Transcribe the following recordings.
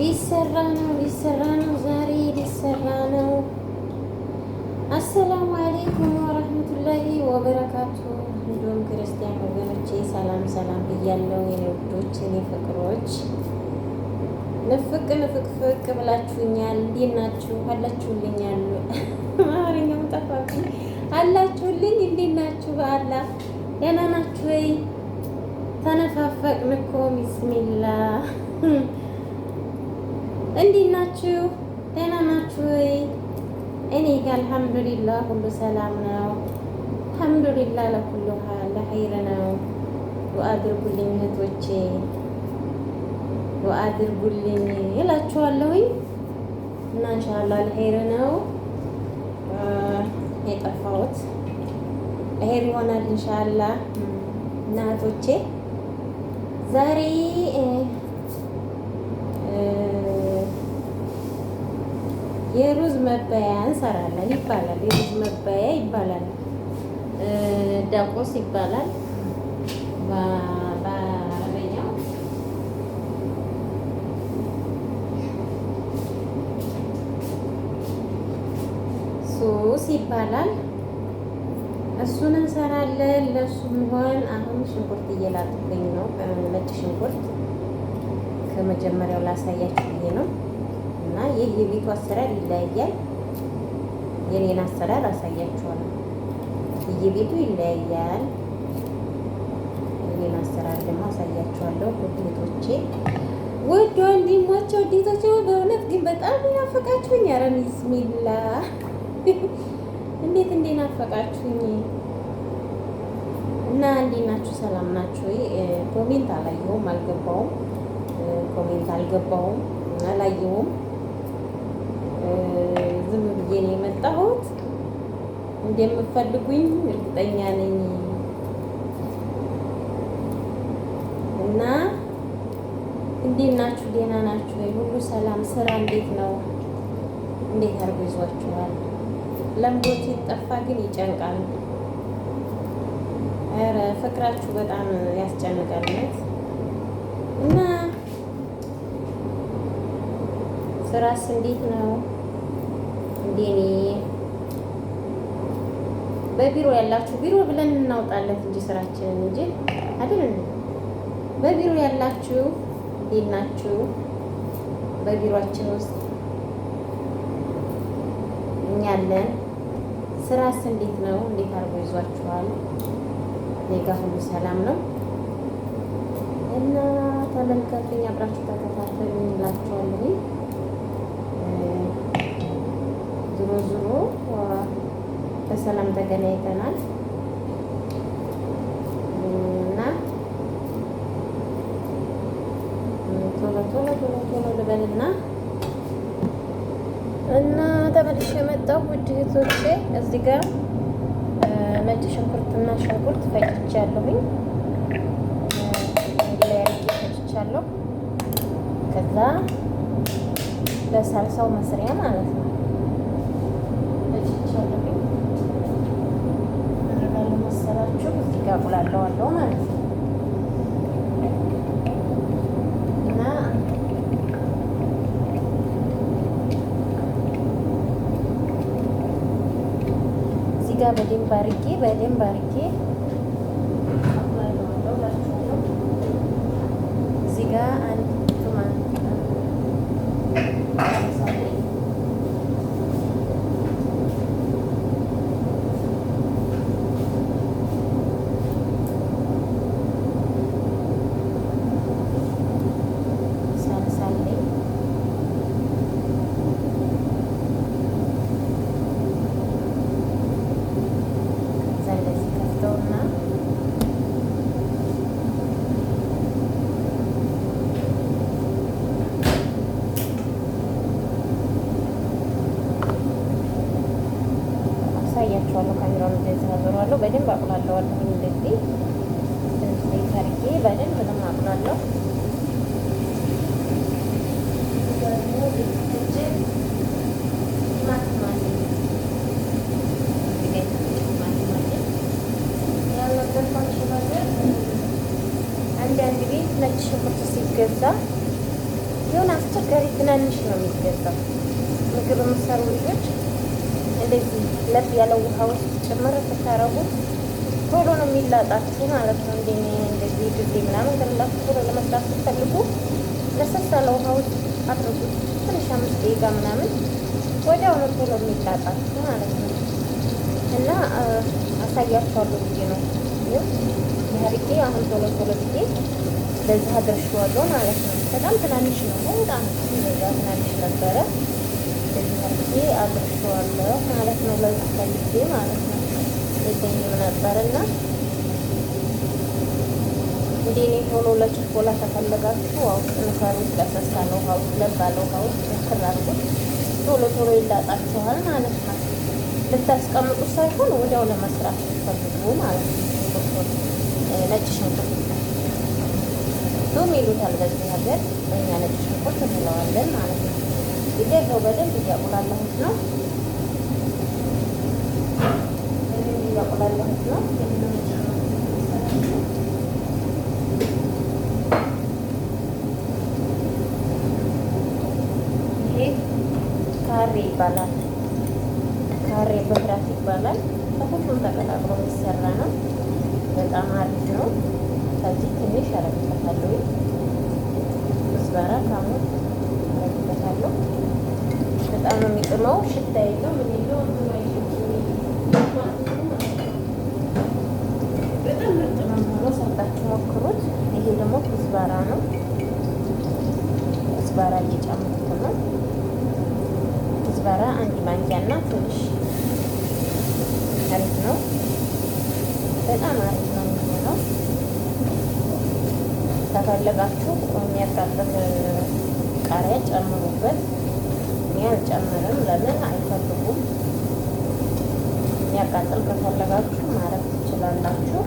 ሊሰራ ነው፣ ሊሰራ ነው፣ ዛሬ ሊሰራ ነው። السلام عليكم ورحمة الله وبركاته። እንዲሁም ክርስቲያን ወገኖቼ ሰላም ሰላም ብያለሁ። የኔ ውዶች፣ የኔ ፍቅሮች ንፍቅ ንፍቅፍቅ ብላችሁኛል። እንዴት ናችሁ? አላችሁልኛል? አማርኛው ጠፋብኝ። አላችሁልኝ? እንዴት ናችሁ? በአላህ ደህና ናችሁ ወይ? ተነፋፈቅን እኮ بسم الله። እንዴት ናችሁ? ደህና ናችሁ ወይ? እኔ ጋር الحمد لله ሁሉ ሰላም ነው። الحمد لله لكل ለኸይር ነው። ዱአ አድርጉልኝ እህቶቼ፣ ዱአ አድርጉልኝ እላችኋለሁኝ እና إن شاء الله ለኸይር ነው የጠፋሁት ለኸይር ይሆናል إن شاء الله። እና እህቶቼ ዛሬ የሩዝ መበያ እንሰራለን ይባላል። የሩዝ መበያ ይባላል፣ ዳቆስ ይባላል በአረበኛው። ሱስ ይባላል። እሱን እንሰራለን። ለእሱ የሚሆን አሁን ሽንኩርት እየላጥኩኝ ነው። ነጭ ሽንኩርት ከመጀመሪያው ላሳያችሁ ብዬ ነው። እና ይህ የቤቱ አሰራር ይለያያል። የኔን አሰራር አሳያችኋለሁ። የቤቱ ይለያያል። የኔን አሰራር ደግሞ አሳያችኋለሁ። ውድ እህቶቼ፣ ውድ ወንድሞቼ፣ ውድ እህቶቼ በእውነት ግን በጣም ናፈቃችሁኝ። ኧረ بسم الله እንዴት እንዴት ናፈቃችሁኝ! እና እንዴት ናችሁ? ሰላም ናችሁ? comment አላየሁም፣ አልገባውም። comment አልገባውም፣ አላየሁም። ዝም ብዬ ነው የመጣሁት። እንደምፈልጉኝ እርግጠኛ ነኝ። እና እንዴት ናችሁ? ደህና ናችሁ ወይ? ሁሉ ሰላም? ስራ እንዴት ነው? እንዴት አድርጎ ይዟችኋል? ለምዶት ሲጠፋ ግን ይጨንቃል። ኧረ ፍቅራችሁ በጣም ያስጨንቃል። እና ስራስ እንዴት ነው? እንዴኔ በቢሮ ያላችሁ ቢሮ ብለን እናውጣለት እንጂ ስራችንን እንጂ አይደል? በቢሮ ያላችሁ እንዴት ናችሁ? በቢሮአችን ውስጥ እኛ አለን። ስራስ እንዴት ነው? እንዴት አድርጎ ይዟችኋል? እኔ ጋ ሁሉ ሰላም ነው እና ተመልከቱኝ፣ አብራችሁ ተከታተሉኝ እላችኋለሁ። ዞሮ ዞሮ በሰላም ተገናኝተናል እና ቶሎ ቶሎ ቶሎ ቶሎ ልበልና እና ተመልሼ የመጣሁ ውድ እህቶቼ እዚህ ጋር ነጭ ሽንኩርትና ሽንኩርት ፈጭቻለሁኝ። አንድ ላይ አድርጌ ፈጭቻለሁ። ከዛ ለሳልሳው መስሪያ ማለት ነው ፈጭቻለሁኝ። አደርጋለሁ መሰላችሁ እዚህ ጋር አቁላለዋለሁ ማለት ነው። እና እዚህ ጋር በደንብ አድርጌ አቁላለዋለሁ እላችኋለሁ። እዚህ ጋር አንድ ቱማት ሳለኝ ሳልሳ አለኝ። ከዛ እንደዚህ ከፍተውና አሳያችኋለሁ። ካሜራውን እንደዚህ አዞረዋለሁ። በደንብ አቁላለዋለሁ። እንደዚህ ትንሽ ዘይት አድርጌ በደንብ ነው አቁላለሁ። ደግሞ የተፈጨ ቲማቲም አለኝ። እዚህ ጋር የተፈጨ ቲማቲም አለኝ። ያልነገርኳችሁ ነገር አንዳንድ ቤት ነጭ ሽንኩርት ሲገዛ የሆነ አስቸጋሪ ትናንሽ ነው የሚገዛው። ምግብ የምትሰሩ ልጆች እንደዚህ ለብ ያለ ውሃ ውስጥ ጭምር ስታረጉት ቶሎ ነው የሚላጣችሁ ማለት ነው። እንደ እንደዚህ ጊዜ ምናምን ከሌላችሁ ቶሎ ለመስራት ስትፈልጉ ለሰስ ያለ ውሃ ውስጥ አድርጉት። ትንሽ 5 ደቂቃ ምናምን ወዲያው ነው ቶሎ የሚላጣችሁ ማለት ነው። እና አሳያችኋለሁ ብዬ ነው አድርጌ አሁን ቶሎ ቶሎ ብዬ በዚህ አድርሼዋለሁ ማለት ነው። በጣም ትናንሽ ነው፣ በጣም በዛ ትናንሽ ነበረ። በዚህ አድርጌ አድርሼዋለሁ ማለት ነው። ለዚህ ፈልጌ ማለት ነው። የለኝም ነበር እና እንደ እኔ ቶሎ ለችኮላ ከፈለጋችሁ ውስጥ ንከሩት። ለሰስ ያለ ውሃ ውስጥ ለብ ባለ ውሃ ውስጥ ንክር አድርጉት። ቶሎ ቶሎ ይላጣችኋል ማለት ነው። ልታስቀምጡት ሳይሆን ወዲያው ለመስራት ስትፈልጉ ማለት ነው። ሽንኩርቱን ነጭ ሽንኩርት ثوم ይሉታል በዚህ ሀገር፣ በእኛ ነጭ ሽንኩርት እንለዋለን ማለት ነው። ይሄው በደንብ እያቁላላሁት ነው። በደንብ እያቁላላሁት ነው። ይሄ ካሬ ይባላል። ካሬ بهارات ይባላል። ከሁሉም ተቀላቅሎ የሚሰራ ነው። በጣም አሪፍ ነው። ከዚህ ትንሽ አረግበታለሁ። كزبرة كمون አረግበታለሁ። በጣም ነው የሚጥመው። ሽታ የለው ምን የለው፣ በጣም ምርጥ ነው የሚሆነው። ሰርታችሁ ሞክሩት። ይሄ ደግሞ كزبرة ነው። كزبرة እየጨመርኩ ነው። كزبرة አንድ ማንኪያና ትንሽ አሪፍ ነው። በጣም አሪፍ ነው የሚሆነው። ከፈለጋችሁ የሚያቃጥል ቃሪያ ጨምሩበት። እኔ አልጨምርም፣ ለምን አይፈልጉም። የሚያቃጥል ከፈለጋችሁ ማረግ ትችላላችሁ።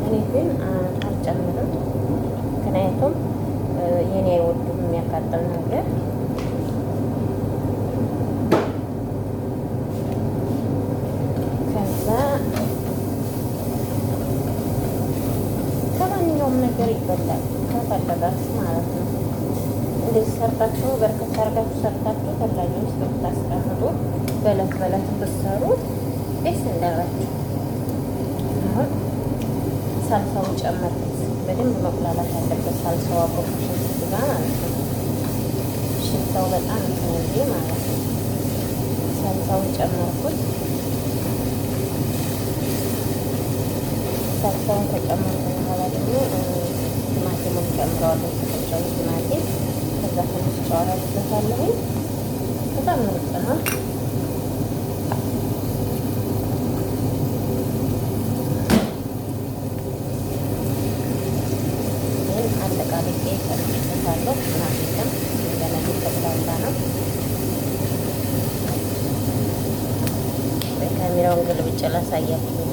እኔ ግን አልጨምርም፣ ምክንያቱም የኔ አይወዱም የሚያቃጥል ነገር። ከዛ ከማንኛውም ነገር ይበላል ከፈለጋችሁ ማለት ነው። እንደዚህ ሰርታችሁ በርከት አድርጋችሁ ሰርታችሁ ثلاجة ውስጥ ብታስቀምጡ በለት በለት ብትሰሩ ደስ እንዳላችሁ። አሁን ሳልሳውን ጨመርኩት። በደንብ መቁላላት አለበት ሳልሳው አብሮ ከሽንኩርቱ ጋር ማለት ነው። ሽታው በጣም እንትን እንጂ ማለት ነው። ሳልሳውን ጨመርኩት። ሳልሳውን ከጨመርኩ በኋላ ደግሞ ቲማቲሙን ጨምረዋለሁ። የተፈጨውን ቲማቲም ከዛ ትንሽ ጨው አደርግበታለሁ። በጣም ምርጥ ነው። ይህን አለቃልቄ ጨምርበታለሁ። ምናምን የለም ገና እየተቁላላ ነው። ካሜራውን ገልብጬ ላሳያችሁ።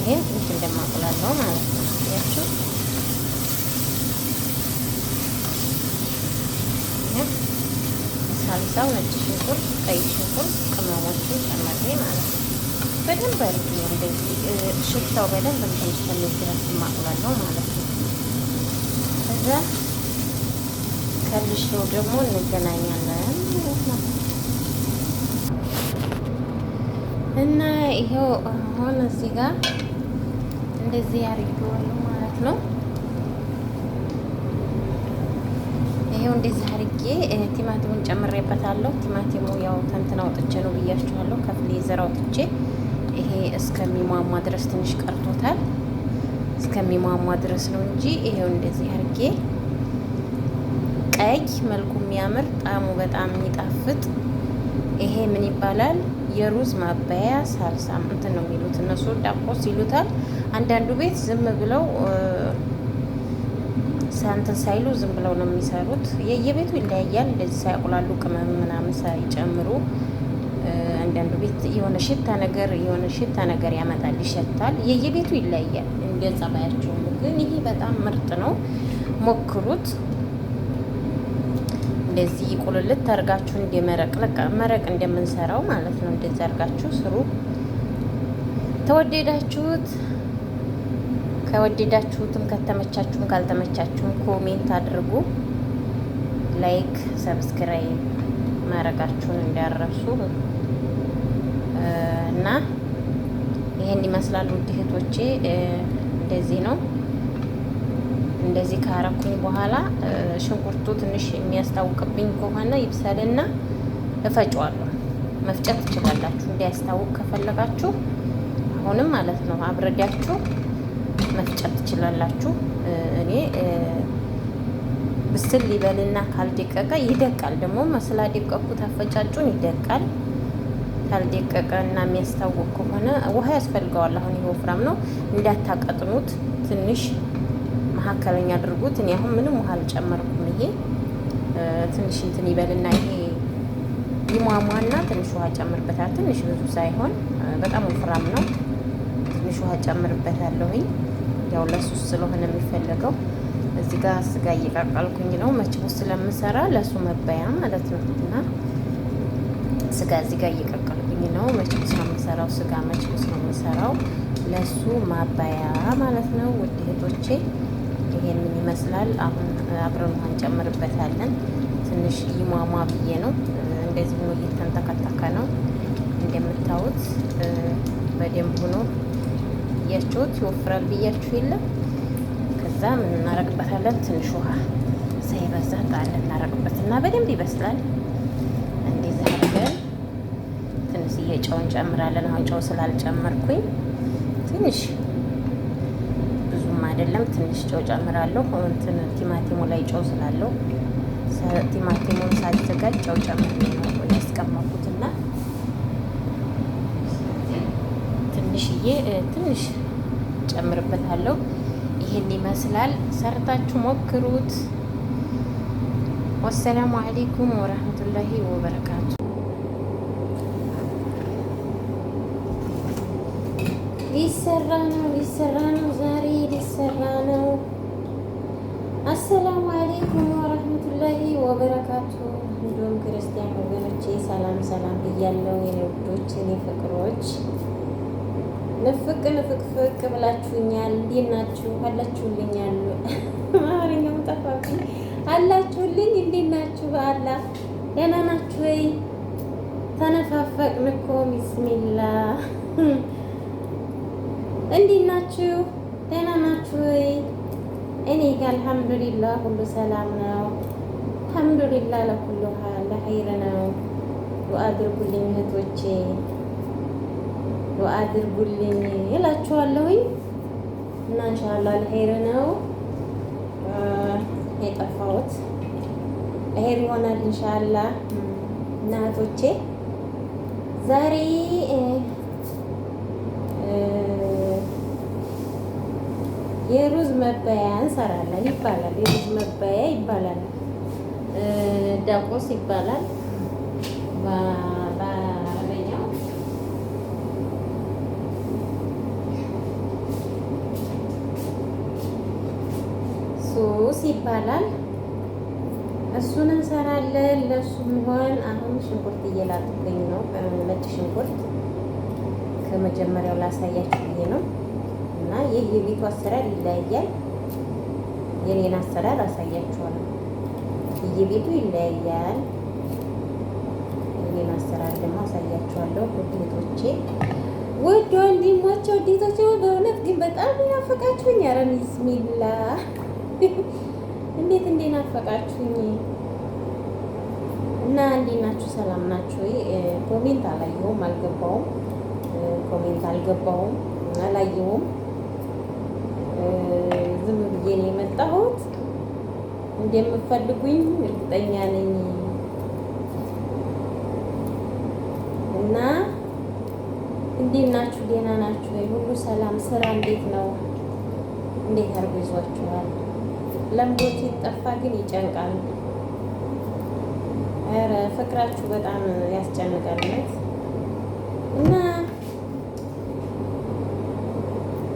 ይሄን ትንሽ እንደማቁላለው ማለት ነው። ያችሁ ሳልሳው ነጭ ሽንኩርት፣ ቀይ ሽንኩርት፣ ቅመሞችን ጨምሬ ማለት ነው። በደንብ አድርጌ እንደዚህ ሽታው በደንብ እንትን እስከሚል ድረስ ማቁላለው ማለት ነው። ከዛ ከልሼው ደግሞ እንገናኛለን ማለት ነው። እና ይሄው አሁን እዚህ ጋር እንደዚህ አድርጌዋለሁ ማለት ነው። ይሄው እንደዚህ አድርጌ ቲማቲሙን ጨምሬበታለሁ። ቲማቲሙ ያው ተንትን አውጥቼ ነው ብያችኋለሁ። ከ freezer አውጥቼ ይሄ እስከሚሟሟ ድረስ ትንሽ ቀርቶታል። እስከሚሟሟ ድረስ ነው እንጂ ይሄው እንደዚህ አድርጌ ቀይ መልኩ የሚያምር ጣዕሙ በጣም የሚጣፍጥ ይሄ ምን ይባላል? የሩዝ ማባያ ሳልሳ እንትን ነው የሚሉት እነሱ፣ ዳቆስ ይሉታል። አንዳንዱ ቤት ዝም ብለው እንትን ሳይሉ ዝም ብለው ነው የሚሰሩት። የየቤቱ ይለያያል። እንደዚህ ሳያቁላሉ ቅመም ምናምን ሳይጨምሩ አንዳንዱ ቤት የሆነ ሽታ ነገር ያመጣል፣ ይሸታል። የየቤቱ ይለያያል እንደ ጸባያቸው። ግን ይሄ በጣም ምርጥ ነው፣ ሞክሩት። እንደዚህ ቁልልት አድርጋችሁ እንደ መረቅ መረቅ እንደምንሰራው ማለት ነው። እንደዚህ አድርጋችሁ ስሩ። ተወደዳችሁት ከወደዳችሁትም ከተመቻችሁም ካልተመቻችሁም comment አድርጉ። Like subscribe ማድረጋችሁን እንዳትረሱ እና ይሄን ይመስላል ውድ እህቶቼ። እንደዚህ ነው። እንደዚህ ካረኩኝ በኋላ ሽንኩርቱ ትንሽ የሚያስታውቅብኝ ከሆነ ይብሰልና እፈጨዋለሁ። መፍጨት ትችላላችሁ፣ እንዲያስታውቅ ከፈለጋችሁ አሁንም ማለት ነው አብረዳችሁ መፍጨት ትችላላችሁ። እኔ ብስል ሊበልና ካልደቀቀ ይደቃል። ደግሞ ስላደቀኩት አፈጫጩን ይደቃል። ካልደቀቀ እና የሚያስታውቅ ከሆነ ውሃ ያስፈልገዋል። አሁን ይሄ ወፍራም ነው፣ እንዳታቀጥኑት ትንሽ መካከለኛ አድርጉት። እኔ አሁን ምንም ውሃ አልጨመርኩም። ይሄ ትንሽ እንትን ይበልና ይሄ ይሟሟና ትንሽ ውሃ ጨምርበታል። ትንሽ ብዙ ሳይሆን በጣም ወፍራም ነው። ትንሽ ውሃ ጨምርበታለሁኝ። ያው ለሱስ ስለሆነ የሚፈለገው እዚህ ጋር ስጋ እየቀቀልኩኝ ነው። መችቡስ ስለምሰራ ለሱ መበያ ማለት ነው። እና ስጋ እዚህ ጋር እየቀቀልኩኝ ነው። መችቡስ ነው የምሰራው። ስጋ መችቡስ ነው የምሰራው ለሱ ማባያ ማለት ነው። ውድ እህቶቼ ይሄንን ይመስላል። አሁን አብረን ውሃ እንጨምርበታለን። ትንሽ ይሟሟ ብዬ ነው። እንደዚህ ሆኖ እየተንተከተከ ነው እንደምታዩት። በደንብ ሆኖ እያችሁት ይወፍራል ብያችሁ የለም። ከዛ ምን እናረግበታለን? ትንሽ ውሃ ሳይበዛ ጣል እናረግበት እና በደንብ ይበስላል። እንደዚህ አድርገን ትንሽዬ ጨው እንጨምራለን። አሁን ጨው ስላልጨመርኩኝ ትንሽ ብዙም አይደለም፣ ትንሽ ጨው ጨምራለሁ። እንትን ቲማቲሙ ላይ ጨው ስላለው ቲማቲሙን ሳዘጋጅ ጨው ጨምሬ ነው ያስቀመጥኩትና ትንሽዬ ትንሽ ጨምርበታለሁ። ይህን ይመስላል። ሰርታችሁ ሞክሩት። ወሰላሙ አለይኩም ወረህመቱላሂ ወበረካቱ። ሊሰራ ነው፣ ሊሰራ ነው፣ ዛሬ ሊሰራ ነው። አሰላሙ አለይኩም ወረህመቱላሂ ወበረካቱ። እንዲሁም ክርስቲያን ወገኖቼ ሰላም ሰላም ብያለሁ። የኔ ውዶች፣ የኔ ፍቅሮች ንፍቅ ንፍቅፍቅ ብላችሁኛል። እንዴት ናችሁ? አላችሁልኛል? አማርኛው ጠፋብኝ። አላችሁልኝ? እንዴት ናችሁ? በአላህ ደህና ናችሁ ወይ? ተነፋፈቅን እኮ ቢስሚላ። እንዴት ናችሁ? ደህና ናችሁ ወይ? እኔ ጋር አልሐምዱሊላህ ሁሉ ሰላም ነው። አልሐምዱሊላህ ለኩሉ ለኸይር ነው። ዱአ አድርጉልኝ እህቶቼ፣ ዱአ አድርጉልኝ እላችኋለሁኝ። እና ኢንሻአላህ ለኸይር ነው የጠፋሁት፣ ለኸይር ይሆናል ኢንሻአላህ። እና እህቶቼ ዛሬ የሩዝ መበያ እንሰራለን ይባላል። የሩዝ መበያ ይባላል፣ ዳቆስ ይባላል በአረበኛው። ሱስ ይባላል። እሱን እንሰራለን። ለሱ የሚሆን አሁን ሽንኩርት እየላጥኩኝ ነው። ነጭ ሽንኩርት ከመጀመሪያው ላሳያችሁ ብዬ ነው። እና ይህ የቤቱ አሰራር ይለያያል። የኔን አሰራር አሳያችኋለሁ። የቤቱ ይለያያል። የኔን አሰራር ደግሞ አሳያችኋለሁ። ውድ እህቶቼ፣ ውድ ወንድሞቼ፣ ውድ እህቶቼ በእውነት ግን በጣም ናፈቃችሁኝ። ኧረ ቢስሚላ እንዴት እንዴ ናፈቃችሁኝ! እና እንዴት ናችሁ? ሰላም ናችሁ? Comment አላየሁም፣ አልገባውም። Comment አልገባውም፣ አላየሁም። ዝም ብዬ ነው የመጣሁት። እንደምፈልጉኝ እርግጠኛ ነኝ። እና እንዴት ናችሁ? ደህና ናችሁ ወይ? ሁሉ ሰላም? ስራ እንዴት ነው? እንዴት አድርጎ ይዟችኋል? ለምዶት ሲጠፋ ግን ይጨንቃል። ኧረ ፍቅራችሁ በጣም ያስጨንቃል። እና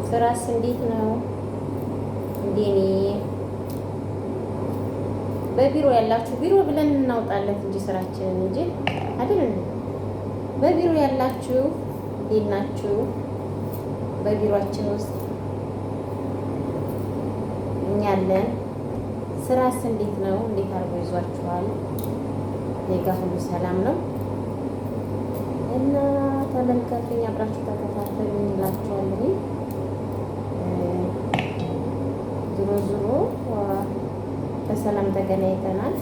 ስራስ እንዴት ነው? እንዴኔ በቢሮ ያላችሁ ቢሮ ብለን እናውጣለት እንጂ ስራችንን እንጂ አይደል? በቢሮ ያላችሁ እንዴት ናችሁ? በቢሮአችን ውስጥ እኛ አለን። ስራስ እንዴት ነው? እንዴት አድርጎ ይዟችኋል? እኔ ጋ ሁሉ ሰላም ነው እና ተመልከቱኝ፣ አብራችሁ ተከታተሉኝ እላችኋለሁ። ዞሮ ዞሮ በሰላም ተገናኝተናል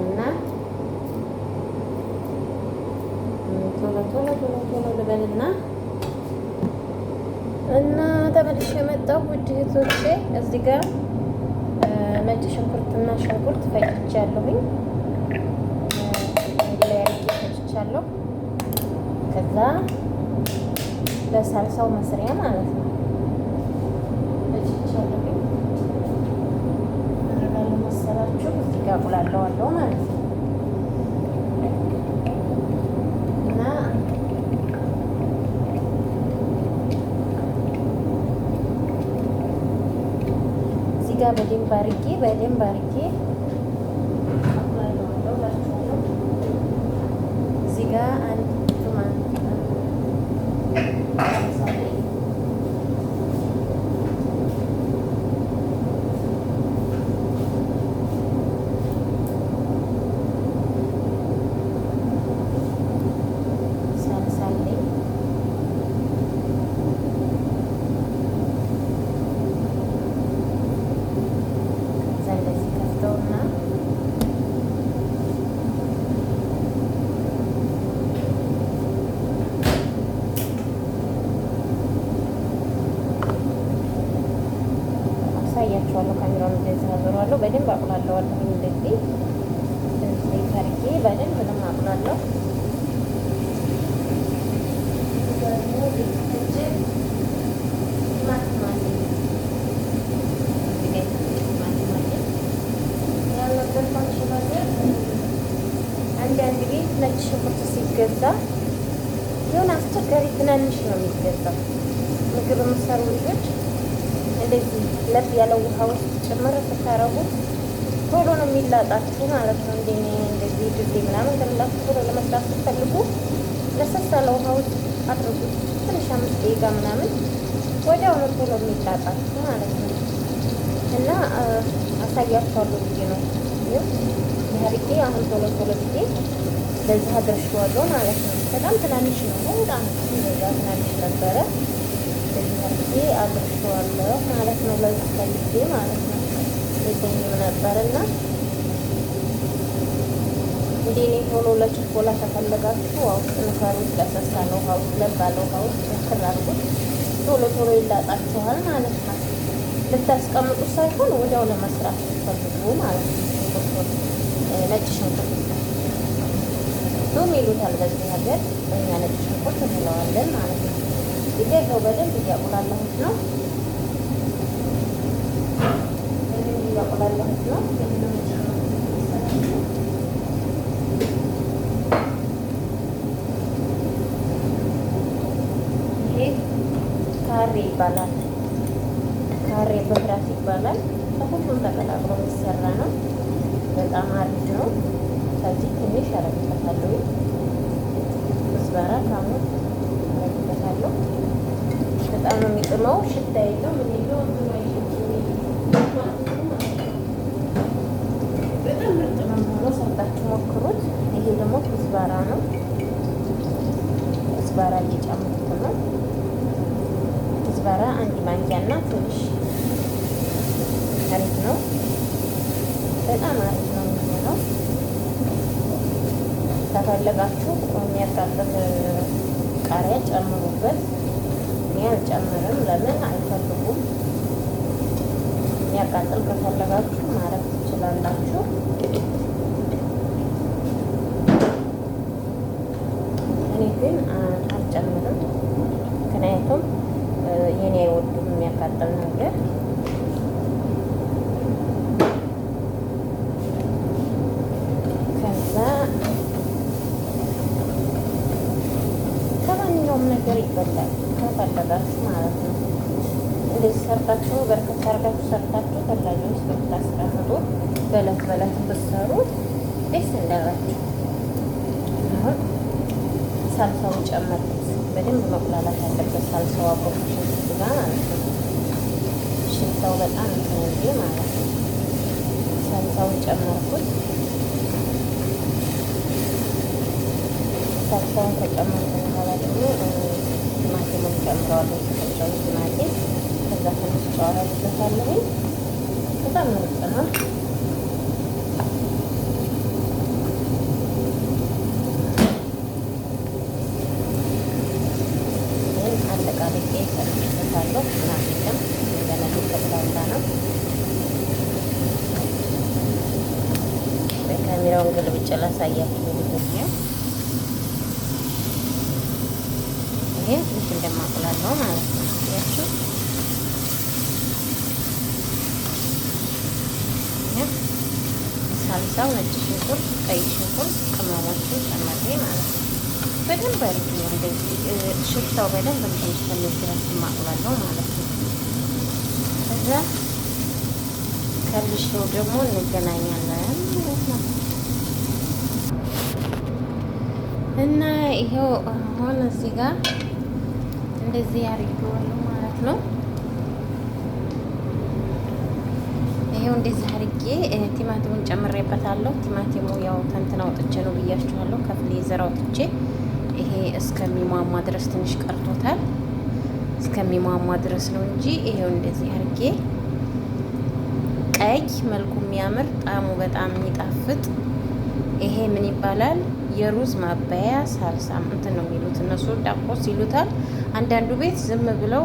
እና ቶሎ ቶሎ ቶሎ ቶሎ ልበልና እና ተመልሼ የመጣሁ ውድ እህቶቼ እዚህ ጋር ነጭ ሽንኩርትና ሽንኩርት ፈጭቻለሁኝ። አንድ ላይ አድርጌ ፈጭቻለሁ። ከዛ ለሳልሳው መስሪያ ማለት ነው ፈጭቻለሁኝ። አደርጋለሁ መሰላችሁ እዚህ ጋር አቁላለዋለሁ ማለት ነው። እና እዚህ ጋር በደንብ አድርጌ አቁላለዋለሁ እላችኋለሁ። እዚህ ጋር አንድ ሳልሳ አለኝ። ከዛ እንደዚህ ከፍተውና አሳያችኋለሁ። ካሜራውን እንደዚህ አዞረዋለሁ። በደንብ አቁላለዋለሁ። እንደዚህ ትንሽ ዘይት አድርጌ በደንብ ነው የማቁላለው። ቲማቲም አለኝ እዚህ ጋር የተፈጨ ቲማቲም አለኝ። ያልነገርኳችሁ ነገር አንዳንድ ቤት ነጭ ሽንኩርት ሲገዛ የሆነ አስቸጋሪ ትናንሽ ነው የሚገዛው። ምግብ የምትሰሩ ልጆች እንደዚህ ለብ ያለ ውሃ ውስጥ ጭምር ስታረጉት ቶሎ ነው የሚላጣችሁ ማለት ነው። እንደ እንደዚህ ዱሌ ምናምን ከምላችሁ ቶሎ ለመስራት ስትፈልጉ ለሰስ ያለ ውሃ ውስጥ አድርጉት። ትንሽ 5 ደቂቃ ምናምን ወዲያው ነው ቶሎ የሚላጣችሁ ማለት ነው። እና አሳያችኋለሁ ብዬ ነው አድርጌ አሁን ቶሎ ቶሎ ብዬ በዚህ አድርሼዋለሁ ማለት ነው። በጣም ትናንሽ ነው፣ በጣም እንደዛ ትናንሽ ነበረ። በዚህ አድርጌ አድርሼዋለሁ ማለት ነው። ለዚህ ፈልጌ ማለት ነው። የለኝም ነበርና እንደ እኔ ቶሎ ለችኮላ ከፈለጋችሁ ውሃ ውስጥ ንከሩት። ለሰስ ያለ ውሃ ውስጥ ለብ ያለ ውሃ ውስጥ ንክር አድርጉት። ቶሎ ቶሎ ይላጣችኋል ማለት ነው። ልታስቀምጡት ሳይሆን ወዲያው ለመስራት ስትፈልጉ ማለት ነው። ሽንኩርቱን ነጭ ሽንኩርት ቱም ይሉታል በዚህ ሀገር፣ እኛ ነጭ ሽንኩርት እንለዋለን ማለት ነው። ይሄው በደንብ እያቁላላሁት ነው። በደንብ እያቁላላሁት ነው። ይሄ ካሬ ይባላል። ካሬ በህራት ይባላል። ከሁሉም ተቀላቅሎ የሚሰራ ነው። በጣም አሪፍ ነው። ከዚህ ትንሽ ያረግበታለሁ። ኩዝበራ ካሙን ያረግበታለሁ። በጣም ነው የሚጥመው። ሽታ የለው ምን የለው እንትኑ አይሸትም። በጣም ምርጥ ነው የሚሆነው። ሰርታችሁ ሞክሩት። ይሄ ደግሞ ኩዝበራ ነው። ኩዝበራ እየጨመርኩ ነው። ኩዝበራ አንድ ማንኪያና ትንሽ አሪፍ ነው። በጣም አሪፍ ነው የሚሆነው። ከፈለጋችሁ የሚያቃጥል ቃሪያ ጨምሩበት። እኔ አልጨምርም፣ ለምን አይፈልጉም። የሚያቃጥል ከፈለጋችሁ ማድረግ ትችላላችሁ። እኔ ግን አልጨምርም፣ ምክንያቱም የኔ አይወዱም የሚያቃጥል ነገር። ከዛ ከማንኛውም ነገር ይበላል ከፈለጋችሁ ማለት ነው። እንደዚህ ሰርታችሁ በርከት አድርጋችሁ ሰርታችሁ ተላጅ ውስጥ ብታስቀምጡ በለት በለት ብትሰሩት ደስ እንዳላችሁ። አሁን ሳልሳውን ጨመርኩት። በደንብ መቁላላት አለበት። ሳልሳው አብሮ ከሽንኩርቱ ጋር ማለት ነው። ሽታው በጣም እንትን እንዲል ማለት ነው። ሳልሳውን ጨመርኩት። ሳልሳውን ከጨመርኩ በኋላ ደግሞ ቲማቲሙን ጨምረዋለሁ። የተፈጨውን ቲማቲም ከዛ ትንሽ ጨው አደርግበታለሁኝ። በጣም ምርጥ ነው። ይህን አጠቃልቄ ሰርቼበታለሁ። ምናምን የለም ገና እየተቁላላ ነው። ካሜራውን ገልብጬ ላሳያችሁ። ይሄ ትንሽ እንደማቁላለው ማለት ነው። ያችሁ ሳልሳው ነጭ ሽንኩርት፣ ቀይ ሽንኩርት፣ ቅመሞችን ጨምሬ ማለት ነው። በደንብ አድርጌ እንደዚህ ሽታው በደንብ እንትን እስከሚል ድረስ ማቁላለው ማለት ነው። ከዛ ከልሼው ደግሞ እንገናኛለን ማለት ነው። እና ይሄው አሁን እዚህ ጋር እንደዚህ አድርጌዋለሁ ማለት ነው። ይሄው እንደዚህ አድርጌ ቲማቲሙን ጨምሬበታለሁ። ቲማቲሙ ያው ተንትን አውጥቼ ነው ብያችኋለሁ። ከ freezer አውጥቼ ይሄ እስከሚሟሟ ድረስ ትንሽ ቀርቶታል። እስከሚሟሟ ድረስ ነው እንጂ ይሄው እንደዚህ አድርጌ ቀይ መልኩ የሚያምር ጣዕሙ በጣም የሚጣፍጥ ይሄ ምን ይባላል? የሩዝ ማባያ ሳልሳ እንትን ነው የሚሉት እነሱ፣ ዳቆስ ይሉታል። አንዳንዱ ቤት ዝም ብለው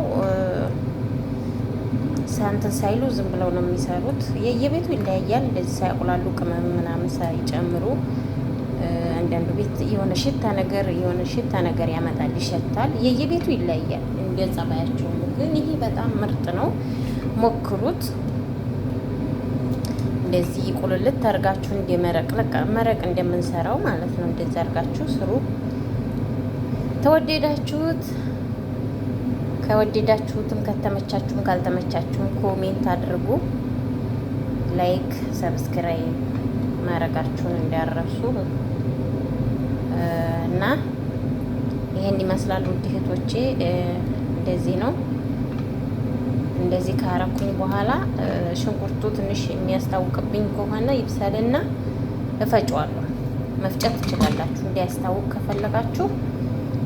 እንትን ሳይሉ ዝም ብለው ነው የሚሰሩት። የየቤቱ ይለያያል። እንደዚህ ሳያቁላሉ ቅመም ምናምን ሳይጨምሩ አንዳንዱ ቤት የሆነ ሽታ ነገር ያመጣል፣ ይሸታል። የየቤቱ ይለያያል እንደ ጸባያቸው። ግን ይሄ በጣም ምርጥ ነው፣ ሞክሩት። እንደዚህ ቁልልት አድርጋችሁ እንደ መረቅ መረቅ እንደምንሰራው ማለት ነው። እንደዚህ አድርጋችሁ ስሩ። ተወደዳችሁት ከወደዳችሁትም ከተመቻችሁም ካልተመቻችሁም comment አድርጉ። Like subscribe ማድረጋችሁን እንዳትረሱ እና ይሄን ይመስላል ውድ እህቶቼ። እንደዚህ ነው። እንደዚህ ካረኩኝ በኋላ ሽንኩርቱ ትንሽ የሚያስታውቅብኝ ከሆነ ይብሰልና እፈጨዋለሁ። መፍጨት ትችላላችሁ፣ እንዲያስታውቅ ከፈለጋችሁ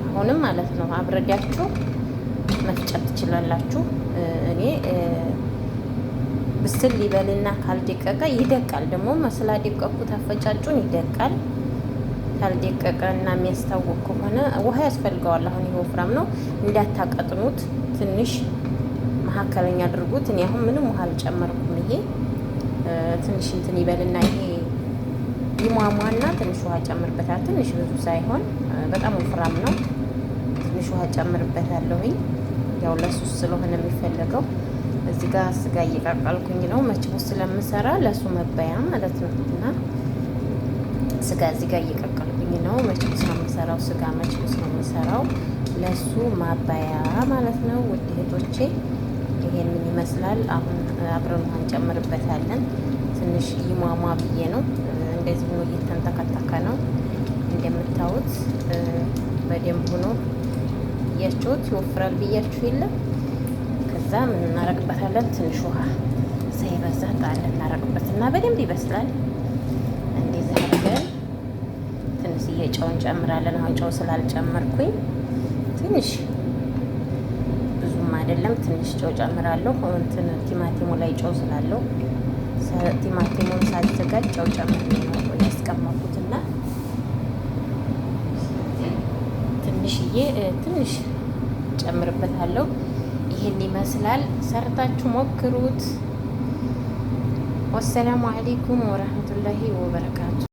አሁንም ማለት ነው አብረዳችሁ መፍጨት ትችላላችሁ። እኔ ብስል ሊበልና ካልደቀቀ ይደቃል። ደግሞ ስላደቀኩት አፈጫጩን ይደቃል። ካልደቀቀ እና የሚያስታውቅ ከሆነ ውሃ ያስፈልገዋል። አሁን ይሄ ወፍራም ነው፣ እንዳታቀጥኑት ትንሽ መካከለኛ አድርጉት። እኔ አሁን ምንም ውሃ አልጨመርኩም። ይሄ ትንሽ እንትን ይበልና ይሄ ይሟሟና ትንሽ ውሃ ጨምርበታል። ትንሽ፣ ብዙ ሳይሆን፣ በጣም ወፍራም ነው። ትንሽ ውሃ ጨምርበታለሁኝ። ያው ለሱስ ስለሆነ የሚፈለገው። እዚህ ጋር ስጋ እየቀቀልኩኝ ነው። መችቡስ ስለምሰራ ለሱ መበያ ማለት ነው። እና ስጋ እዚህ ጋር እየቀቀልኩኝ ነው። መችቡስ ነው የምሰራው። ስጋ መችቡስ ነው የምሰራው ለሱ ማባያ ማለት ነው። ውድ እህቶቼ ይሄንን ይመስላል። አሁን አብረን ውሃ እንጨምርበታለን። ትንሽ ይሟሟ ብዬ ነው። እንደዚህ ሆኖ እየተንተከተከ ነው እንደምታዩት። በደንብ ሆኖ እያችሁት ይወፍራል ብያችሁ የለም። ከዛ ምን እናረግበታለን? ትንሽ ውሃ ሳይበዛ ጣል እናረግበት እና በደንብ ይበስላል። እንደዚህ አድርገን ትንሽዬ ጨው እንጨምራለን። አሁን ጨው ስላልጨመርኩኝ ትንሽ፣ ብዙም አይደለም፣ ትንሽ ጨው ጨምራለሁ። እንትን ቲማቲሙ ላይ ጨው ስላለው ቲማቲሙን ሳዘጋጅ ጨው ጨምሬ ነው ያስቀመጥኩትና ትንሽዬ ትንሽ ጨምርበታለሁ። ይህን ይመስላል። ሰርታችሁ ሞክሩት። والسلام عليكم ورحمة الله وبركاته።